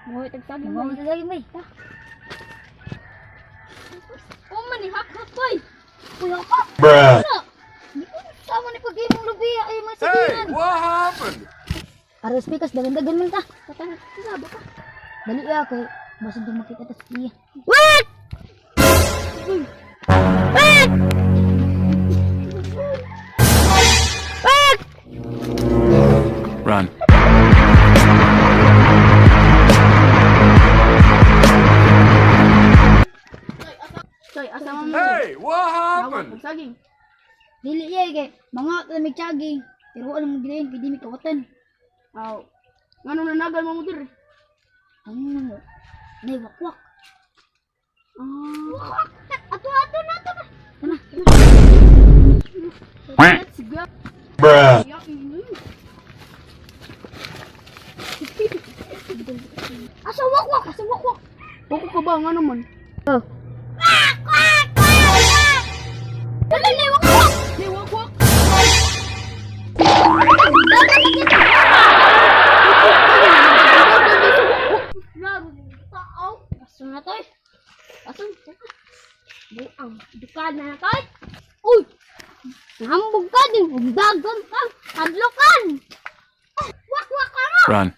Mo tagsaging Mo mo. sa saging bay. Oh man, hak-hak boy. Uy, ako. Bruh. Di ko sama ni pag imong lubi ay mga Hey, sagingan. what happened? Aros pikas dagan-dagan man ta. Tata, saba ka. Dali ya kay basin tong makita ta sa iya. Wait! Wait! Wait! Run. Soy, asa man mo? Hey, what happened? Saging. Dili iya kay mga ta mig saging. Pero wala mo gilain kay di mi kawatan. Aw. Ngano nanagal mo mo diri? Ang mo. Nay wakwak. Ah. Ato ato na ato na. Tama. Let's go. Bruh. Asa wakwak, asa wakwak. Wako ka ba ngano man? Oh. Dali na wakwak. Ni wakwak. Asa na to? Asa? Buang dukan na to. Uy! Nahambog ka din. Dagon ka. Hadlokan. Wakwak ka mo. Run.